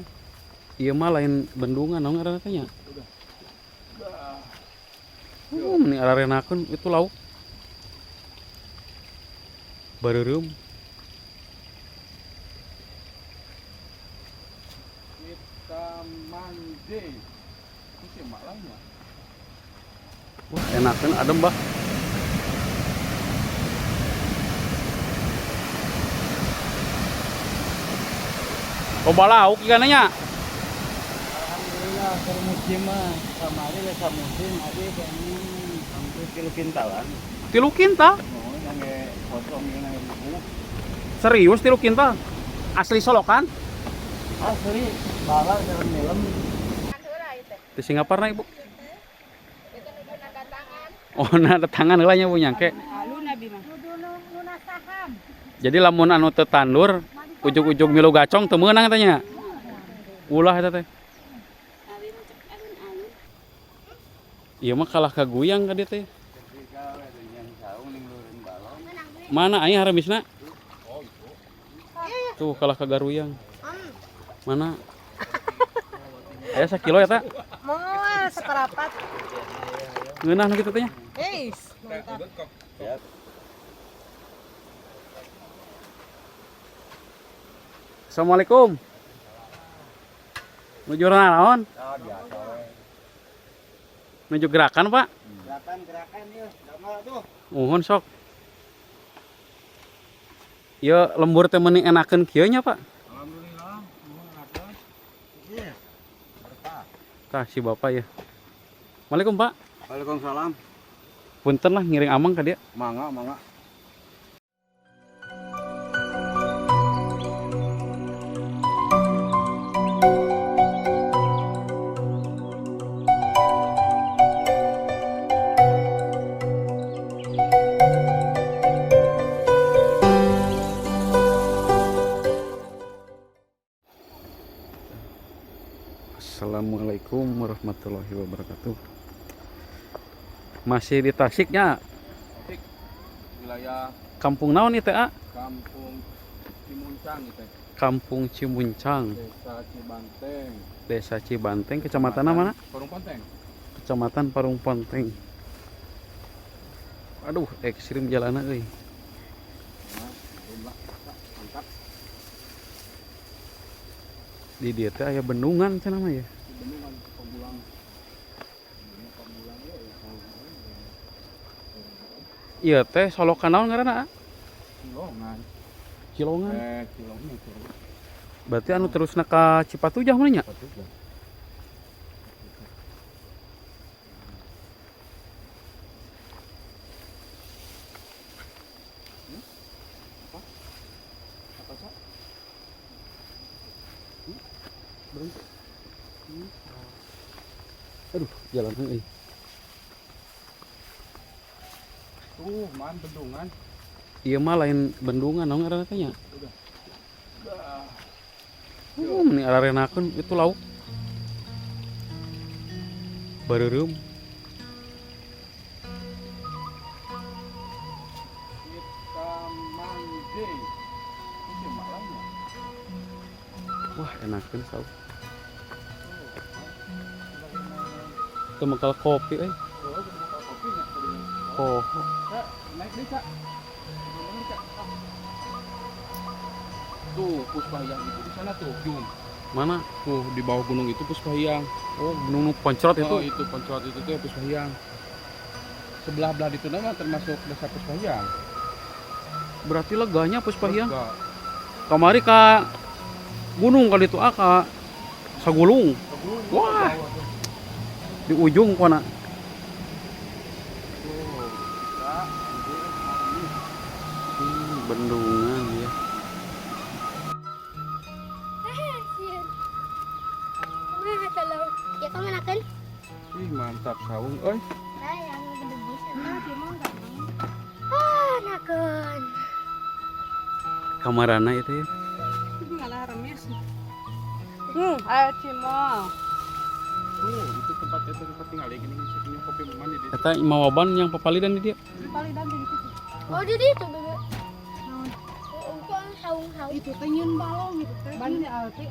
Bendungan. Ieu mah lain bendungan naon ngaranna teh nya? Meni ararenakeun itu lauk. Bareureum. Kita mandi. Itu sih mak lainnya. Wah, enakeun adem, Bah. Loba lauk ikanna nya. Alhamdulillah keur musim mah kamari we samusim abi kayaknya hampir 3 kintalan. 3 kintal? Oh, yang ge potong yang ribu. Serius 3 kintal? Asli Solokan? Asli bala sareng nilem. Di Singapura Ibu. Oh, nah tangan heula nya Bu nyangke. Jadi lamun anu teu tandur, ujug-ujug milu gacong teu meunang teh nya. Ulah eta teh. Ieu mah kalah kaguyang ka dieu teh. Mana aing haremisna? Tuh kalah kagaruyang. Mana? Aya sakilo eta? Moal seperapat. Ngeunah nu kitu teh nya. Eis, mantap. Assalamualaikum. Nuju naon? Ah, biasa we. Nuju gerakan, Pak? Gerakan-gerakan yeuh, damel tuh. Muhun sok. Ieu lembur teh meuni enakeun kieu nya, Pak? Alhamdulillah, nuhun enakeun. Iya. Berkah. Tah si Bapak ya. Assalamualaikum, Pak. Waalaikumsalam. Punten lah ngiring amang ka dia. Mangga, mangga. Assalamualaikum warahmatullahi wabarakatuh. Masih di Tasiknya, Tasik. Wilayah kampung naon ieu teh, A? Kampung Cimuncang itu. Kampung Cimuncang, Desa Cibanteng. Desa Cibanteng, kecamatan mana? Parung Ponteng. Kecamatan Parung Ponteng. Aduh, ekstrim jalannya euy. Nah, belum lah. Mantap. Di dieu teh aya bendungan cenah mah ya. Di bendungan Pamulang. Pamulang ya. Ieu teh solokan naon ngaranna? A? Cilongan. Cilongan. Cilongan itu. Berarti anu terusna ka Cipatujah mah nya? Cipatujah. Apa? Apa, Cak? Berhenti. Aduh, jalan euy. Tuh, man bendungan. Ieu mah lain bendungan naon ngaranna teh nya? Udah. Meni ararenakeun itu lauk. Bareureum. Kita mandi. Itu sih mak lainnya. Wah, enakeun sauk. Teu mekal kopi euy. Oh, kopinya tadinya. Oh. Cak, naik deh, Cak. Bener, Cak. Tuh, Puspahiang itu di sana tuh, Jum. Mana? Tuh, di bawah gunung itu Puspahiang. Oh, gunung nu poncrot itu. Oh, itu poncrot itu tuh Puspahiang. Sebelah belah itu nama termasuk desa Puspahiang. Berarti leganya Puspahiang. Lega. Kamari ka gunung kali itu ah ka Sagulung. Sagulung, Wah. bawah tuh. Di ujung kona. Tuh, kita ambil hari ini. Bendungan ya. Ya kamu enakan? Ih, mantap saung euy. Sayang bedebus. Ah, enakan. Kamarana itu ya. Ngalah remis. Ayo cimol. Tuh, itu tempat itu tempat tinggal gini gini kopi mandi di. Eta mawaban yang papalidan di dia. Palidan di situ. Oh, jadi itu bebe. Oh, saung-saung. Itu teh nyeun balong itu teh. Ban alti.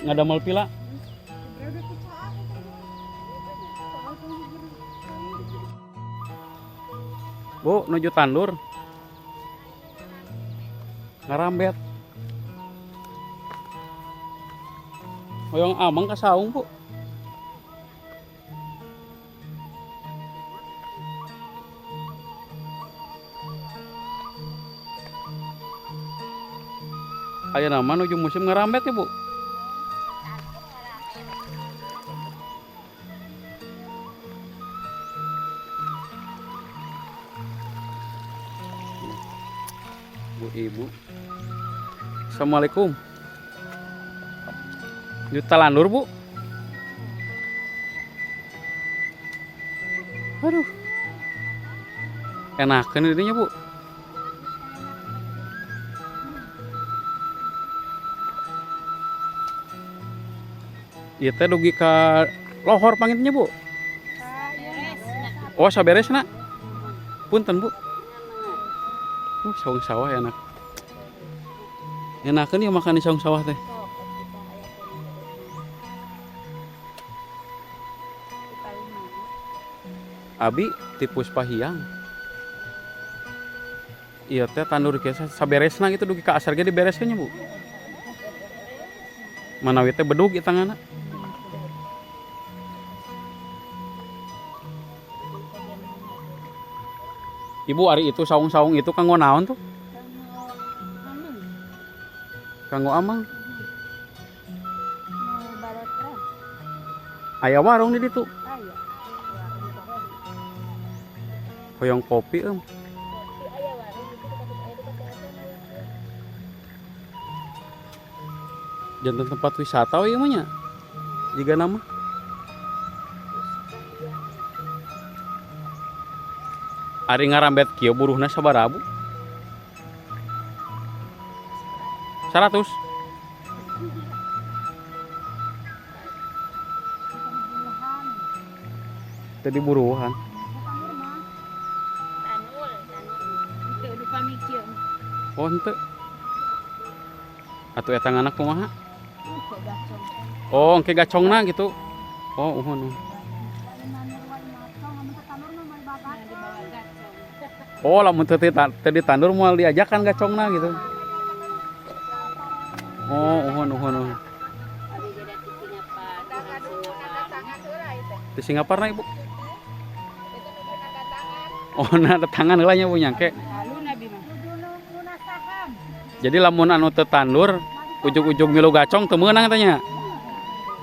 Ngadamel pila. Bu, nuju tandur. Ngarambet. Hoyong ameng ka saung, Bu. Aya nama nuju musim ngarambet ya, Bu. Bu Ibu. Assalamualaikum. Juta landur, Bu. Aduh. Enakan ininya, Bu. Ieu teh dugi ka lohor pangitnya, Bu. Oh, saberesna. Punten, Bu. Saung sawah enak. Enakeun ya makan di saung sawah teh. Abi ti Puspahiang. Ieu teh tandur kieu saberesna gitu dugi ka asar ge dibereskeun nya, Bu. Manawi teh bedug ieu tanganna. Ibu, ari itu saung-saung itu kanggo naon tuh? Kanggo amang. Aya warung di ditu. Hoyong kopi em. Janten tempat wisata we ieu mah nya. Jiga nama. Ari ngarambet kieu buruhna sabaraha, Bu? 100. Tadi buruhan. Oh, henteu. Atuh eta nganak kumaha? Oh, engke gacongna gitu. Oh, uhun. Oh, lamun teu ditandur moal diajakan gacongna gitu. Oh, uhun uhun uhun. Di Singaparna, Ibu. Oh, nah ada tangan heula nya Bu nyangke. Jadi lamun anu teu tandur ujug-ujug milu gacong teu meunang teh nya.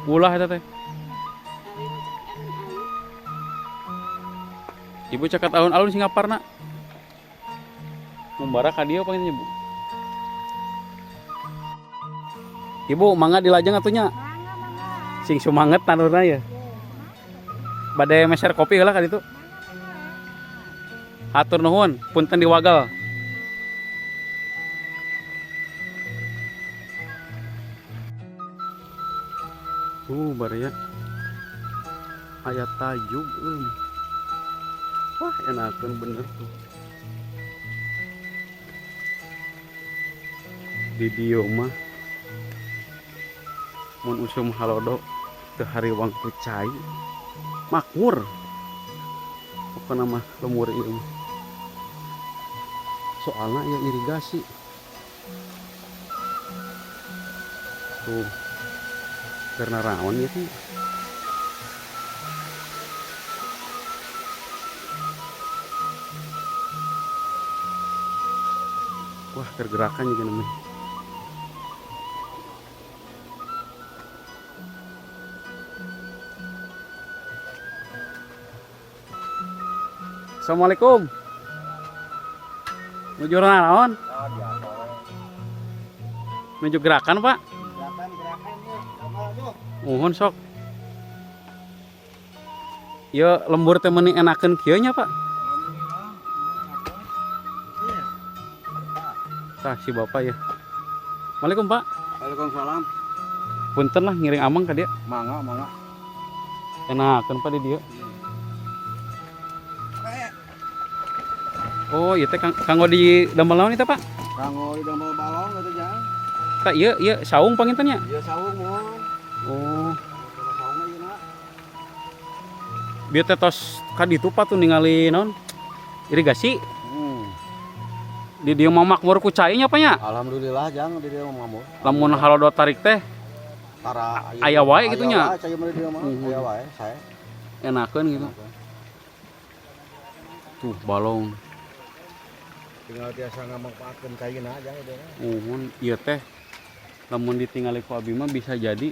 Ulah eta teh. Ibu caket alun-alun Singaparna. Mumbara ka dieu panggilnya, Bu. Ibu mangga dilajeng atuh nya. Sing sumanget tandurna ya. Bade meser kopi heula ka ditu. Hatur nuhun, punten diwagel. Baraya. Aya tajug euy. Wah, enakeun bener tuh. Di dieu mah mun usum halodo teu hariwang ku cai makmur. Pokona mah lembur ieu mah. Soalna aya irigasi. Tuh. Karena rawan ya sih. Wah, pergerakan juga namanya. Assalamualaikum. Nuju naon? Nuju gerakan, Pak? Gerakan-gerakan ya, sama tuh. Muhun sok. Ieu lembur teh meuni enakeun kieu nya, Pak? Tah si bapak ya. Assalamualaikum, Pak. Waalaikumsalam. Punten lah ngiring amang ka dieu. Mangga, mangga. Enakeun Pak di dieu. Oh, ieu teh kanggo di damel naon ieu teh, Pak? Kanggo di damel balong atuh jang. Tah ieu ieu saung panginten nya. Ieu saung mun. Oh, Sama saungna ieu na. bieu teh tos ka ditu Pak tuh ningali naon? Irigasi. Di dieu mah makmur ku cai nya Pak nya. Alhamdulillah jang di dieu mah makmur. Lamun halodo tarik teh Tara aya wae kitu nya. Aya wae cai mah di dieu mah. Aya wae sae. Enakeun gitu. Tuh balong. Tinggal tiasa ngamanfaatkeun caina jang di dieu. Uhun ieu teh lamun ditingali ku abi mah bisa jadi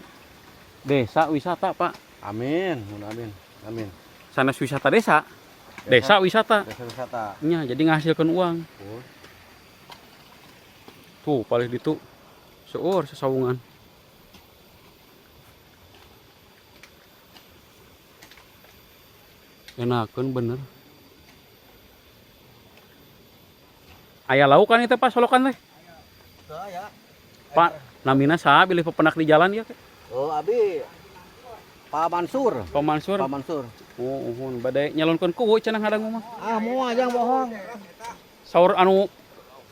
desa wisata Pak. Amin, mun amin. Amin. Sanes wisata desa. Desa wisata. Desa wisata. Nya jadi ngahasilkeun uang. Oh. Tuh paling ditu seueur sesawungan. Enakeun bener. Aya lauk kan itu Pak solokan teh? Teu aya. Pak, namina saha bilih pepenak di jalan ya? Oh, abi Pak Mansur. Pak Mansur. Pak Mansur. Oh, uhun bade nyalonkeun kuwu cenah hadang mah. Ah, moal jang bohong. Saur anu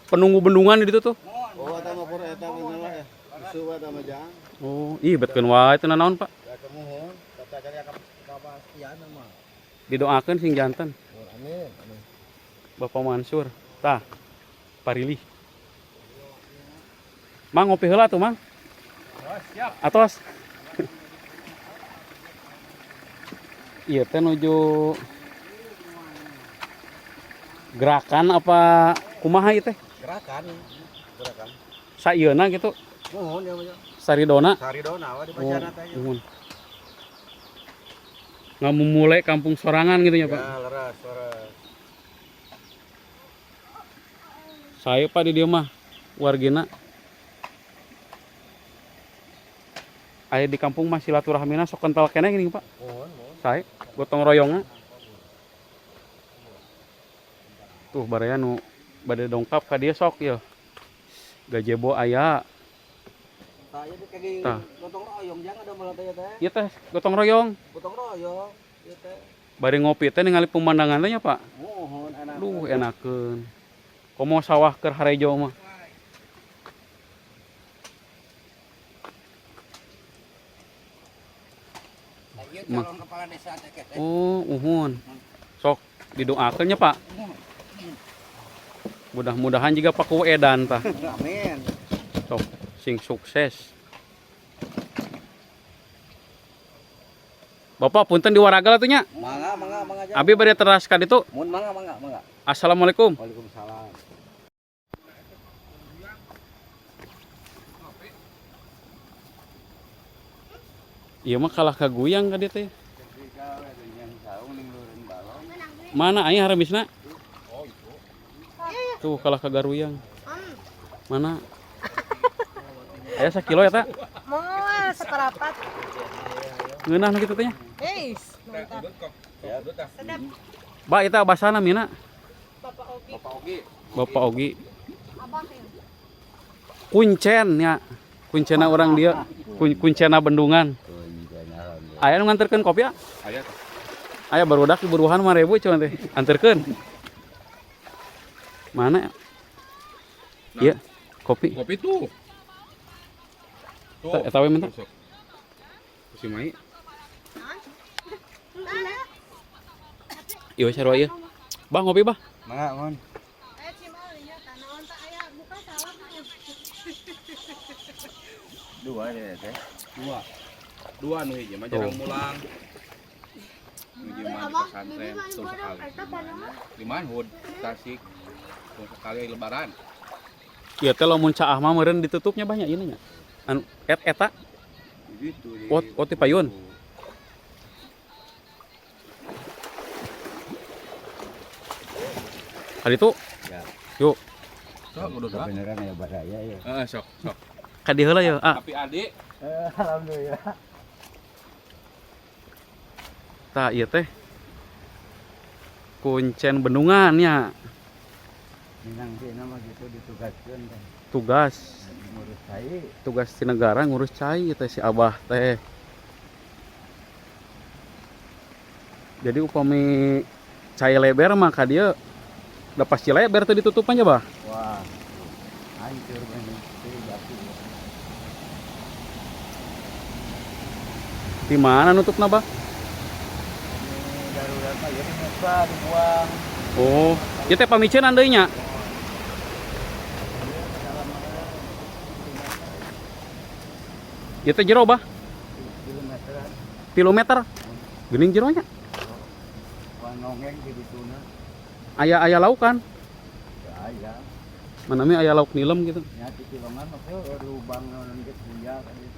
penunggu bendungan di ditu tuh. Oh, eta mah pur eta bener lah ya. Isu eta mah jang. Oh, ih betkeun wae teu nanaon, Pak. Ya kemuhun, kata cari kepastian mah. Didoakeun sing janten Oh, amin, amin. Bapak Mansur. Tah, parilih. Mang ngopi heula tuh, Mang. Oh, siap. Atos. Iya teh nuju gerakan apa kumaha ieu teh? Gerakan, gerakan. Saieuna gitu, Muhun ya mah. saridona. Saridona wa Oh, dibacana teh. nuhun. Ngamumule kampung sorangan gitu ya, Pak. Ya, leres, leres. Saya Pak di dieu mah wargina. Aya di kampung mah silaturahmina sok kental keneh gini, Pak. Muhun, muhun. Saya gotong royongna. Tuh baraya nu bade dongkap ka dieu sok ieu. Gazebo aya. Tah ieu teh kaging Tah. gotong royong jang ada malah teh teh. Ieu teh gotong royong. Gotong royong ieu teh. Bari ngopi teh ningali pemandangan teh nya, Pak. Muhun enak. Duh, enakeun. Komo sawah keur harejo mah. Ieu calon kepala desa teh teh. Oh, uhun. Sok didoakeun nya, Pak. Mudah-mudahan juga Pak Kuwu edan tah. Amin. Sok sing sukses. Bapak punten di waragal atuh nya. Mangga, mangga, mangga jang. Abi bade teras ka ditu. Mun mangga, mangga, mangga. Assalamualaikum. Waalaikumsalam. Ieu mah kalah kaguyang ka dieu teh. Mana aing haremisna? Tuh kalah kagaruyang. Mana? Aya sakilo eta? Moal seperapat. Ngeunah nu kitu teh nya. Eis, mantap. Sedap. Ba eta basana mina. Bapak Ogi. Bapak Ogi. Bapak Ogi. Abah ya. Kuncen ya. Kuncena orang dia. Kuncena bendungan. Aya nu nganterkeun kopi ya? Aya. Aya barudak buruhan 5000 cuman teh. Anterkeun. Mana? Iya, kopi. Kopi tuh. Tuh. Eta we minta. Sok. Si Mai. Ieu sarua ieu. Bah ngopi bah. Mangga, mun. Aya cimol ieu tanaon tak aya buka sawah. Dua deh teh. Dua. Dua nu hiji mah jarang mulang. Nu hiji mah di pesantren tuh sekali. Di Manhud, Tasik. Tuh sekali lebaran. Ieu teh lamun caah mah meureun ditutupnya banyak ieu nya. Anu et eta Gitu. di- Ot ot di payun. Kali itu. Ya. Yuk, Sok udah dah. Kebenaran ya baraya ya. Heeh, sok, sok. ka dieu heula ya. Ah, Tapi adik Alhamdulillah. tah ieu teh. Kuncen bendungan nya, Minang sih nama gitu ditugaskeun teh. tugas Ngurus cai. tugas si negara ngurus cai teh si abah teh. Jadi upami cai leber mah ka dieu udah pasti leber teh ditutup aja bah. Wah. Hancur banget. Jatuh. Di mana nutupna, Bah? Ini darurat mah jadi muka dibuang. Oh, ieu teh pamiceunan deui nya. Ieu teh jero, Bah. Kilometeran. 3 meter. Geuning jero nya. Wah nongeng di dituna. Aya-aya lauk kan? Ya aya. Mana mi aya lauk nilem gitu. Nya di kilongan mah teh lubang naon geus buya kan gitu.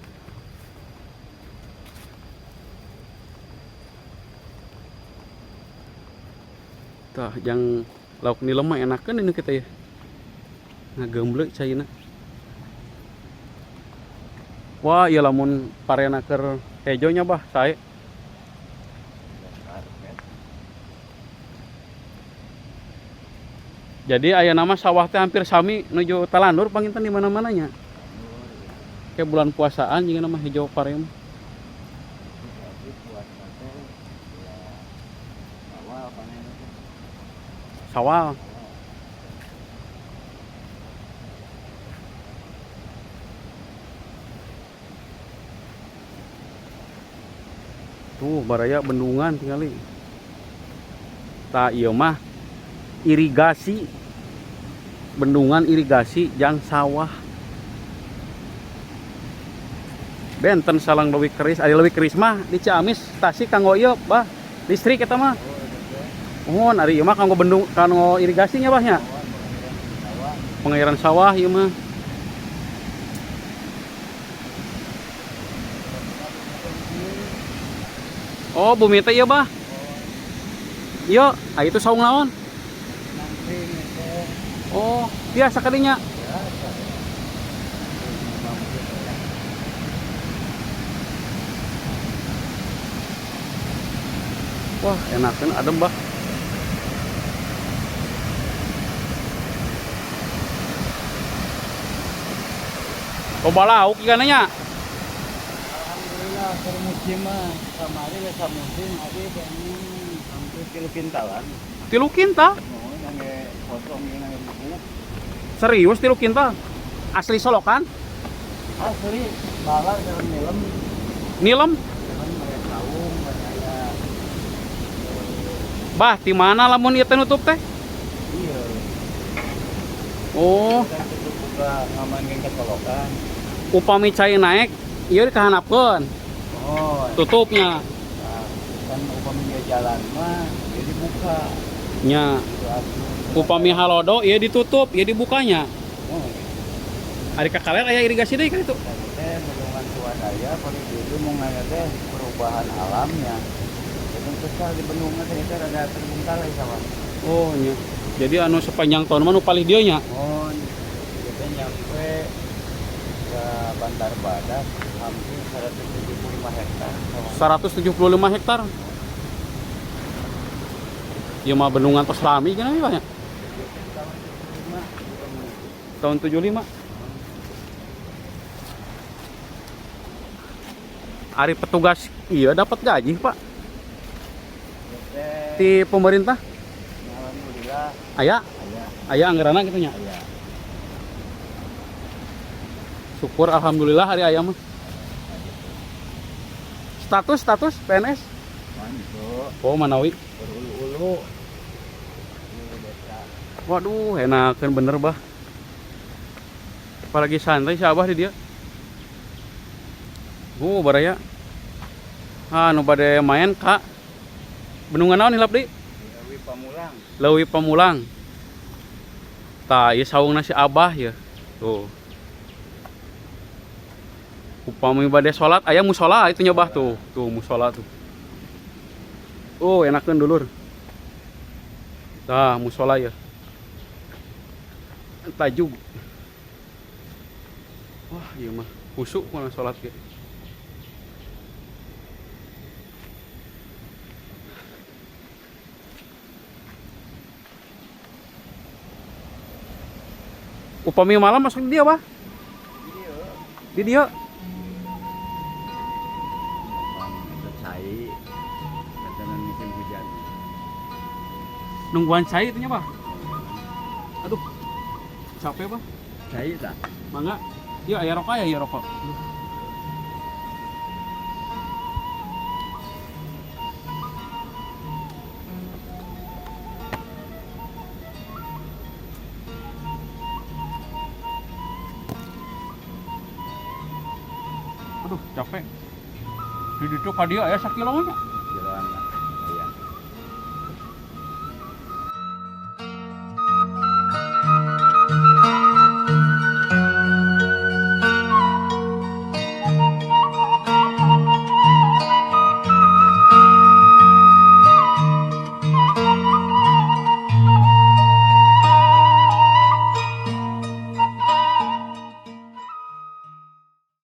Tah, jang lauk nilem mah enakeun ini kita ya. Ngagemble caina. Wah, ieu lamun parena keur hejo nya bah, sae. Karpet. Jadi aya nama sawah teh hampir sami nuju talandur panginten di mana-mananya. Kayak bulan puasaan juga nama hijau pare mah. Jadi puasa teh ya awal panen teh. Sawal. Tuh baraya bendungan tingali. Tah ieu mah irigasi. Bendungan irigasi jang sawah. Benten salang leuwih keris, ari leuwih keris mah di Ciamis Tasik kanggo ieu bah listrik eta mah. Mohon ari ieu mah kanggo bendung kanggo irigasinya bah nya. Pengairan sawah ieu mah. Oh, bumi teh ieu bah. Ieu, ah itu saung naon? Nangkring teh Oh, biasa kadinya. biasa. Wah, enakeun adem bah. Loba lauk ikannya nya. Alhamdulillah keur musim mah kamari we samusim abi kayaknya hampir 3 kintalan. 3 kintal. Nuhun angge potong ieu angge buku. Serius 3 kintal? Asli Solokan? Asli bala sareng nilem, Nilem? nilem aya saung aya Bah, di mana lamun ieu teh nutup teh? iya. Oh, Kan tutup buka ngamankeun ka Solokan. upami cai naik, ieu dikahanapkeun. Oh, Tutupnya. nah, kan upami dia jalan mah dia dibuka Nya. gitu atuh. Upami halodo ieu ditutup, ieu dibukanya. Oh, Ari ka kaler aya irigasi deui ka itu. tadi teh bendungan swadaya paling itu mau nanya teh perubahan alamnya. Jadi susah di bendungan teh itu rada terbengkalai sama. Oh, nya. Jadi anu sepanjang tahun mah nu palih dieu nya. Oh, kita nyampe ke Bandar Badak hampir 175 hektar sama. 175 hektar. Ieu mah bendungan tos rami geuning ieu nya. Tahun 75 Tahun 75. Ari petugas iya dapat gaji, Pak, teh di pemerintah. alhamdulillah Aya, aya aya anggaranna gitu nya. aya Syukur alhamdulillah hari aya mah. Status status PNS. mantu Oh, manawi. berulu-ulu di desa. Waduh, enakan bener, Bah. Apalagi santai si Abah di dia. Baraya. Ah, nu bade main ka bendungan naon hilap deui? Di Pamulang. Leuwi Pamulang. Tah, ieu saungna si Abah ya. Tuh. Upami bade salat aya musola itu nya Bah tuh. Tuh musola tuh. Oh, enakeun dulur. Tah, musola ya. Tajug. Wah, ieu mah khusuk mana salat ge. Upami malam masuk di dia, Bah. Di dia. Itu cai katanya musim hujan. Nungguan cai itu nya, Bah. Aduh. Capek, Bah. Cai tak? Mangga. Iya, aya rokok ya, iya rokok. Di ditu ka dieu aya sakilo nya.